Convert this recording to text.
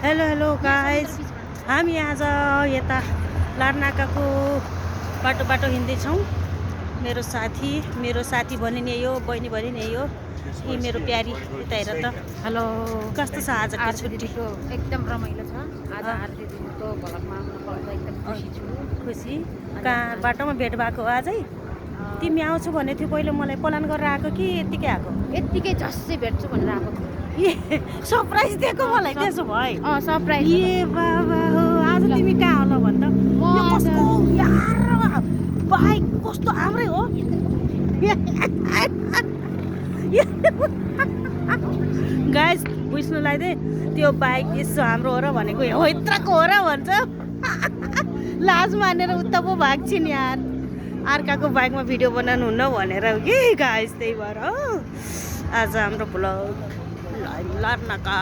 Hello guys, हामी आज यता लार्नाकाको बाटो हिँड्दैछौँ। मेरो साथी भने नि यो बहिनी भने नि यो यी मेरो प्यारी यता हेर त। हेलो, कस्तो छ आजको छुट्टी? एकदम रमाइलो छ। आज आरती दिनको भ्लगमा आउन पाउँदा एकदम खुसी छु। खुसी कहाँ बाटोमा भेट भएको आजै? तिमी आउँछु भने थियो पहिले मलाई प्लान गरेर आएको कि यत्तिकै आएको? यत्तिकै झस्सै भेट्छु भनेर आएको थिएँ। सरप्राइज दिएको मलाई त्यसो भए। सरप्राइज। ए बाबा हो, आज तिमी कहाँ होला भन् त? यो कस्तो यार बाइक कस्तो हाम्रै हो? गाइस बुझ्नुलाई चाहिँ त्यो बाइक यसो हाम्रो हो र भनेको हो यत्रको हो र भन्छ। लाज मानेर उता पो भाग्छिन् यार। अर्काको बाइकमा भिडियो बनाउनु हुन्न भनेर हो कि गाइस, त्यही भएर हो आज हाम्रो भ्लग लार्नाका